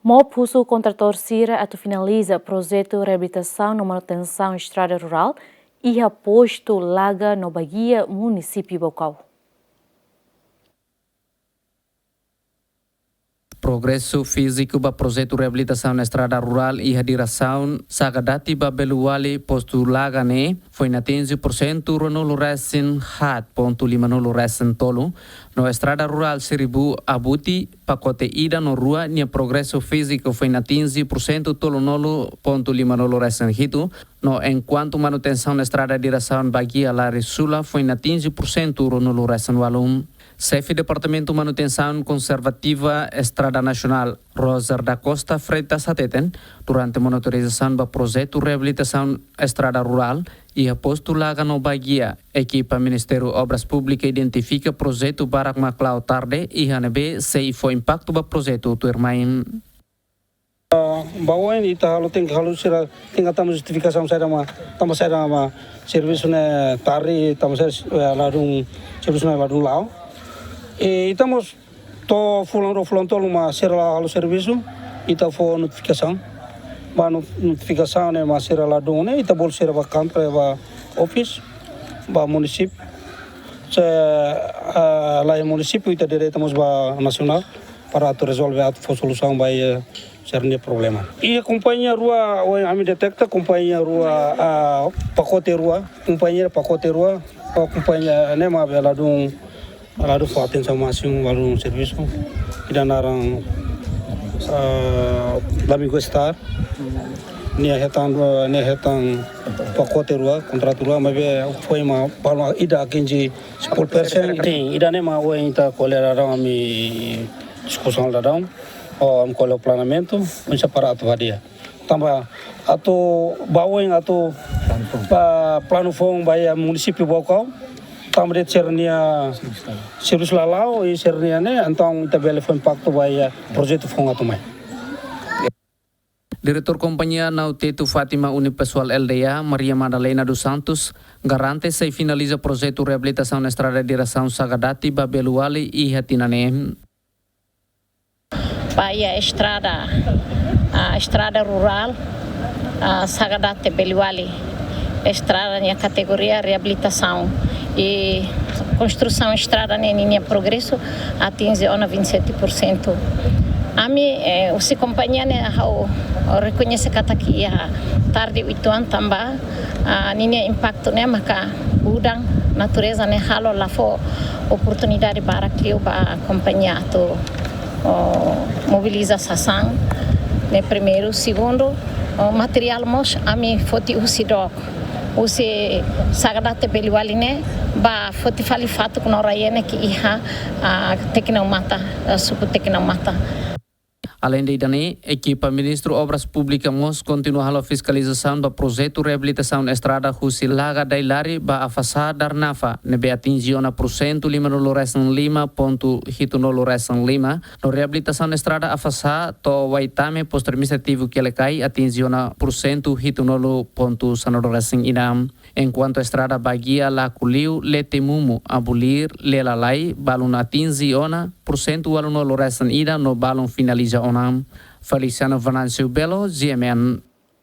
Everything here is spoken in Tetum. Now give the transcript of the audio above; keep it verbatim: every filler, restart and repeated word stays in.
MOP husu kontratór sira atu finaliza projetu reabilitasaun no manutensaun estrada rurál iha postu Laga no Baguia, munisípiu Baucau. Progresu fíziku ba projetu reabilitasaun estrada rurál iha diresaun Sagadati ba Beluwali, postu Laga ne'e, foin atinje porsentu ruanulu resin haat pontu limanulu resin tolu, no estrada rurál Siribu Abuti, pakote ida no rua, nia progresu fíziku foin atinje porsentu tolunulu pontu limanulu resin hitu, no enkuantu manutensaun estrada diresaun Baguia Lari Sula foin atinje porsentu ruanulu resin ualu. Xefe Departamentu Manutensaun Konservativa Estrada Nasionál, Roser da Costa Freitas hateten, durante monitorizasaun ba projetu reabilitasaun estrada rurál iha postu Laga no Baguia, ekipa Ministériu Obras Públikas identifika projetu barak mak la'o tarde, iha ne'ebé sei fó impaktu ba projetu tuirmai. Ba oin ita halo, tenke halo sira, tenke tama justifikasaun saida mak, tanba saida mak servisu ne'e tarde, tanba saida, eh, ladún, servisu ne'e ladún la'o. I ita mós to'o fulan rua, fulan tolu mak sira la halo servisu, ita fó notifikasaun. Ba no-, notifikasaun ne'e mak sira ladún ne'e, ita bolu sira ba kantor, ba office, ba munisípiu. Se, ah, la iha munisípiu, ita direta mós ba nasionál para atu rezolve, atu fó solusaun ba, eh, sira-nia problema. Iha kompañia rua, ohin ami deteta kompañia rua, ah, pakote rua, kompañia pakote rua, oh, kompañia ne'e mak be ladún, ladún fó atensaun másimu, ladún servisu. Ida naran, ah, Domingo Star. Nia hetan, nia hetan pakote rua, kontratu rua, maibé foin mak balu ida atinje sepuluh persen. Sin, ida-ne'e mak ohin ita ko'alia daudaun, ami diskusaun daudaun, ou ami ko'alia planeamentu, oinsá para atu hadi'a. Tanba atu ba oin atu ba planu foun ba iha munisípiu Baucau, tanba de'it sira-nia servisu la la'o, i sira-nia ne'e, entaun ita bele fó impaktu ba iha projetu foun atu mai. Diretór Kompañia Nau Tetu Fátima Unipessoal L D A, Maria Madalena dos Santos, garante sei finaliza projetu reabilitasaun estrada diresaun Sagadati ba Beluwali iha tinan ne'e. Ba iha estrada, ah, estrada rurál, ah, Sagadati Beluwali. Estrada nia kategoria reabilitasaun. I konstrusaun estrada ne'e ninia progresu atinje ona vinte e sete por cento. Ami, eh, husi kompañia ne'e ha'u rekoñese katak iha tarde uitoan tanba, ah, ninia impaktu ne'e maka udan natureza ne'e halo la fó oportunidade barak liu ba kompañia atu, oh, mobiliza sasán ne'e primeiru, segundu, oh, materiál mós ami foti husi dook. Husi Sagadati Beluwali ne'e ba foti fali fatuk no rai ne'ebé iha, ah, Tecnomata, ah, suku Tecnomata. Aleinde ida-ne'e, ekipa Ministru Obras Públikas mós kontinua halo fiskalizasaun ba projetu reabilitasaun estrada husi Laga Dailari ba Afasá Darnafa, ne'ebé atinje ona porsentu limanulu resin lima pontu hitunulu resin lima, no reabilitasaun estrada Afasá to'o Waitame, postu administrativu Quelicai, atinje ona porsentu hitunulu pontu sanulu resin ida. Enkuantu estrada Baguia Lakuliu, Lete Mumu, Abulir, Lelalai, balun atinje ona porsentu ualunulu resin ida no balun finaliza ona. Feliciano Venâncio Belo, G M N,